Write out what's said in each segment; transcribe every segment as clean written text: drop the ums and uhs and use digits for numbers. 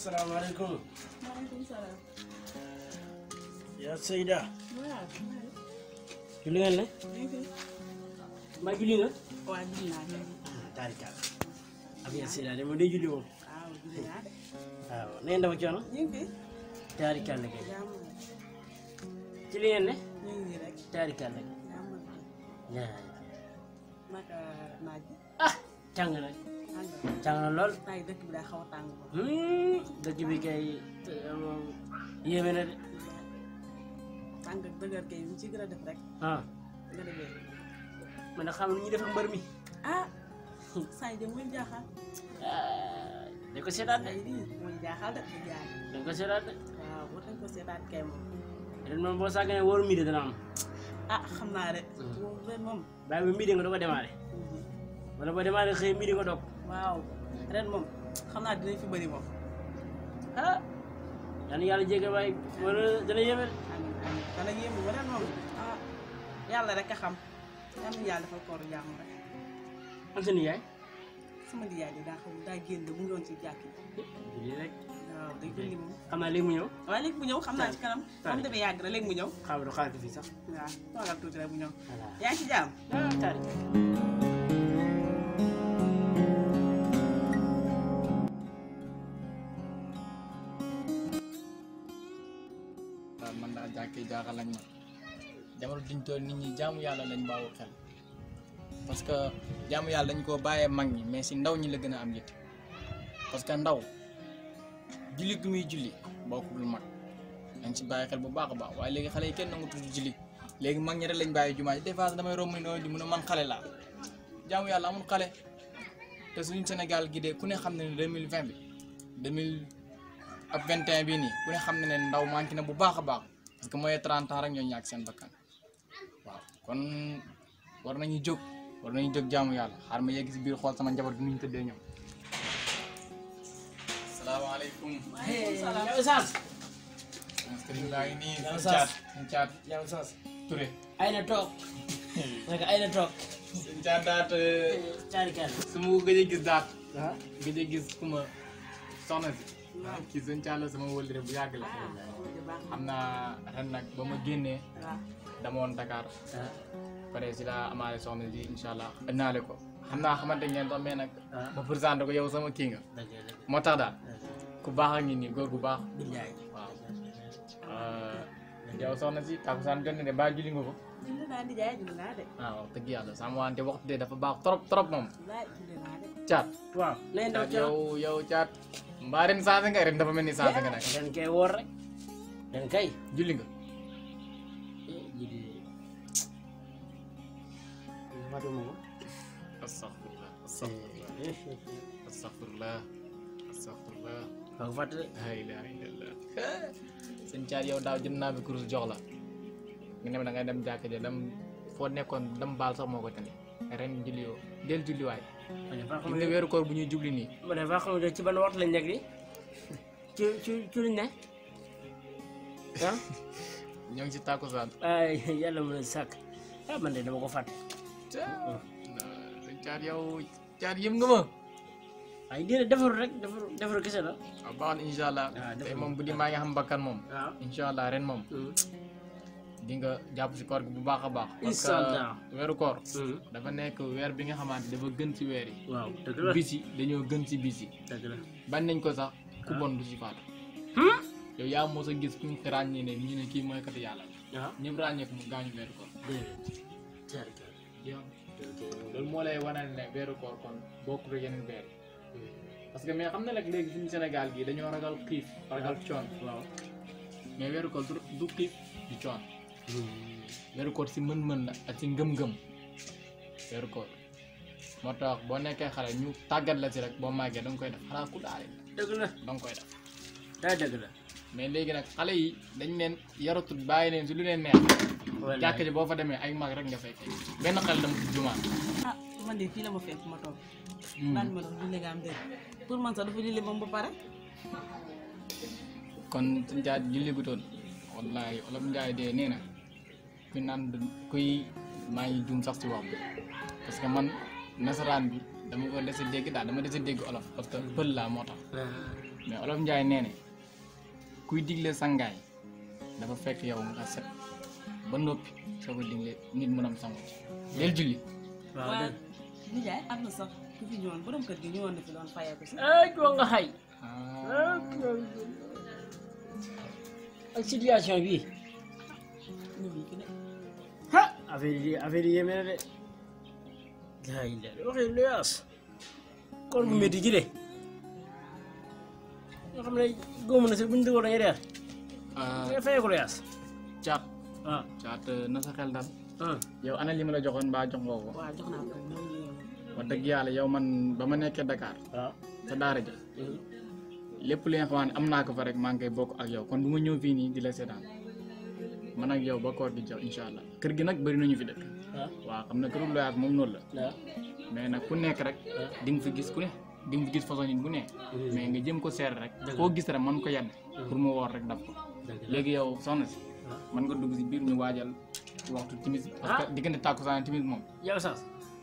Assalamualaikum. Waalaikumsalam. Ya Seyda. Waaw. Julli ngeen ne? Ma julli nga? Waaw julli naa de. Tarikal. Ab ya Seyda de mo day julli moom. Waaw julli naa de. Waaw na ngeen dafa coono? Ñu ngi fi. Tarikal la kay. Jàmm. Ci li ngeen ne? Ñu ngi rek. Tarikal la. Jàmm. Nah. Naka naaj bi. Ah, càng na. Càng na lool. Tay dëkk bi daa xaw a tàng ba. Dëkk bi kay moom yéeme na de. Tàng ak dëgër kay ñu ci gën a def rek. Ah, Nga defee. man na xam lu ñuy def ak mbër mi. Ah. Say de muy jaaxal. Ah, dañ ko seetaat de. Ay lii muy jaaxal de di jaay. Dañ ko seetaat de. Waaw boo tax ko seetaat kay moom. Ren moom boo sàgganee wóoru midi dana am. Ah xam naa de. Moom ren moom. Bàyyi ba midi nga doog a démarré. Wala boo démarré xëy midi nga dog. Waaw ren moom xam naa dinañ fi bëri moom. Ah, yàlla yàlla jéggi waaye wala dana yéeme. Amiin amiin dana yéem ba ren moom ah yàlla rek a xam yal na yàlla defal kooru jàmm rek. Am sa nijaay. Sama nijaay di daa xam daa génn mu ngi woon ci jàkk yi. Julli rek. Waaw day julli moom. Xam naa léegi mu ñëw. waaye léegi mu ñëw xam naa ci kanam. comme demee yàgg na léegi mu ñëw. xaaral du xaar fii sax. waaw toogal tuuti rek mu ñëw. Voilà. yaa ngi ci jàmm. Ah, taari. man daal jàkkee jaaxal lañ ma jamono diñ toll nit ñi jaamu yàlla lañ baawu xel parce que jaamu yàlla dañ koo bàyyee mag ñi mais si ndaw ñi la gën a am yitte parce que ndaw julli gi muy julli bokkul mag dañ si bàyyi xel bu baax a baax waaye léegi xale yi kenn nangu tudd julli léegi mag ñi rek lañ bàyyi jumaa ji des fois damay romb ni di mun a man xale laa jaamu yàlla amul xale te suñu Sénégal gi de ku ne xam ne ne 2020 bi 2021 bii nii ku ne xam ne ne ndaw manqué na bu baax a baax parce que mooy 30 ans rek ñoo ñàkk seen bakkan waaw kon war nañu jóg jaamu yàlla xaar ma yegg si biir xool sama njaboot bi nu ñu tëddee ñoom. salaamaaleykum. waaleykum salaam. Yow Saas. sëriñ laa ngi nii. Yow suñu Saas. caat Yow Saas. Touré. Ay na toog. Naka ay na toog. suñu caat daat Tarikal. su ma ko gëjee gis daat. Ah. gëjee gis ku ma soxna si. kii suñu caat la sama wëllëre bu yàgg la. xam naa ren nag ba ma génnee waaw. dama woon Dakar Ah. pare si la amaale soxna si incha allah naale ko xam naa xamante ngeen doon mais nag ma présenté ko yow sama kii nga Dëgg la. moo tax daal ku baax a ngi nii góor gu baax Billaay. waaw yow soxna si takusaan jot na de ba julli nga ko julli naa nijaay julli naa de. waaw dëgg yàlla sama wante waxtu de dafa baax trop trop moom wallaay julli naa de. caat Waaw. Na ngeen dafa coono. yow caat mbaa ren changé nga ren dafa mel ni changé nga nag Ren kay woor rek. Ren kay. julli nga Julli. Matuma ko. astaghfirullah astaghfirullah astaghfirullah Fa ko fàttali. la ilaha illallah sëñ Thiat yow daaw jënd naa fi kurus jox la nga ne ma da ngay dem jàkk ja dem foo nekkoon dem baal sax moo ko tane ren julli yoo del julli waay gis nga weeru koor bu ñuy jubli nii ma ne faa xam ne ci ban waxtu lañ nekk nii. ci luñ ne. ah. ñoo ngi ci tàkkusaan ay yàlla mën a sàkk. Ah man de dama ko fàtte. sëñ Thiat yow Thiat yëm nga ma ay déedéet defaru rek defaru kese la. waaw baax na incha allah tey moom bu di maa ngi xam bakkan moom waaw. incha allah ren moom di nga jàpp si koor gi bu baax a baax parce Incha allah. que weeru koor dafa nekk weer bi nga xamante dafa gën ci weer yi waaw dëgg la. bis yi dañoo gën ci bis yi dëgg la. bañ nañ ko sax ku bon du si faatu yow yaa mos a gis ñu ràññee ne ñu ne kii mooy kat yàlla waaw. ñëpp ràññee ko mu gaañu weeru koor déedéet. loolu moo lay wanal ne weeru koor kon bokkul ak yeneen weer parce que mais xam na nag léegi suñu Sénégal gi dañoo ragal xiif ragal coon waaw. mais weeru koor du xiif du coon weeru koor si mën-mën la ak si ngëm-ngëm weeru koor moo tax boo nekkee xale ñu tàggat la si rek boo màggee da nga koy def xanaa ku daale dëgg la. da nga koy def daa dëgg la. mais léegi nag xale yi dañ leen yaratut bàyyi leen si lu leen neex jàkk ji boo fa demee ay mag rek nga fekkee benn xale dama si jumaa ah man de fii la ma fekk ma toog. daan ma doon julli nga am dégg pour man sax dafa julli moom ba pare. kon suñ jaat julli gu toon wallaahi olof njaay dee nee na kuy naan kuy maa ngi juum sax si wax bi parce que man nasaraan bi dama ko dese dégg daal dama dese dégg olof parce que pël laa moo tax mais olof Njaay nee ne kuy digle sangaay dafa fekk yow nga set ba noppi soo ko digle nit mënam sangu ci del julli. waaw waaw dëgg nijaay am na sax ku fi ñëwoon borom kër gi ñëwoon na fi doon fayee ko si. joo nga xay ak situation bii ñu ngi fi de. ha affaire yi yéeme na de daa yi de waxee lu yaas koor bu métti ji de nga xam ne góomu na si buñ duggoon dañuy reer nga fayee ko lu yaas caat waaw caat na sa xel dal yow ana li ma la joxoon mbaa jox nga ko. waaw jox naa ko moom la ñu. wax dëgg yàlla yow man ba ma nekkee Dakar waaw sa daara ja lépp li nga xam ne am naa ko fa rek maa ngi koy bokk ak yow kon du ma ñëw fii nii di la seetaan man ak yow ba koor gi jox incha allah kër gi nag bëri nañu fi dëkk. waaw xam na këru loyaas moom noonu la. mais nag ku nekk rek di nga fi gis ku ne di nga fi gis façon nit bu ne. mais nga jëm ko seer rek. koo gis rek mën ko yedd pour mu woor rek daf ko. léegi yow soxna si. mën nga dugg si biir ñu waajal ci waxtu timis. parce que diggante tàkkusaan timis moom. yow sax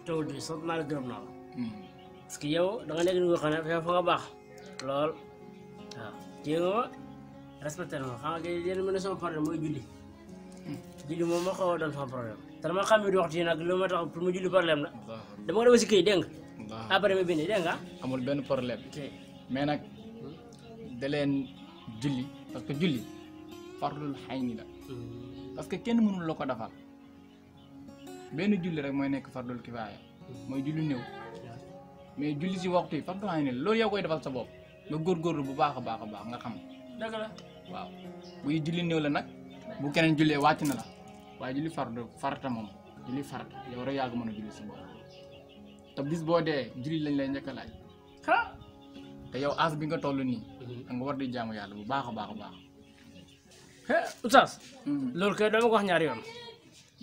tawul bi sant naa la gërëm naa la. parce que yow da nga nekk ni nga xam ne fa nga baax lool waaw téye nga ma respecté na ma xam nga yéen mën na sama problème mooy julli julli moom moo xaw a doon sama problème te dama xam ne di waxtu yi nag lu ma tax pour mu julli problème la dama ko dema si këy dégg nga après ma bind dégg nga amul benn problème mais nag da leen julli parce que julli fardul xayni la parce que kenn mënul la ko defal benn julli rek mooy nekk fardul kifaaya mooy julli néew mais julli si waxtu yi fardul xayni la loolu yow koy defal sa bopp nga góorgóorlu bu baax a baax nga xam dëgg la waaw buy julli néew la nag bu keneen jullee wàcc na la waaye julli farata moom julli farata yow rek yaa ko mën a julli si bopp te bis boo dee julli lañ lay njëkk a laaj te yow as bi nga toll nii da nga war di jaamu yàlla bu baax a baax oustaz loolu kay dama ko wax ñaari yoon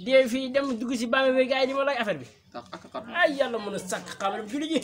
dee fii dem dugg si bàmmeel bi gars yi di ma laaj affaire bi ay yàlla mën a sàkk xamal julli ji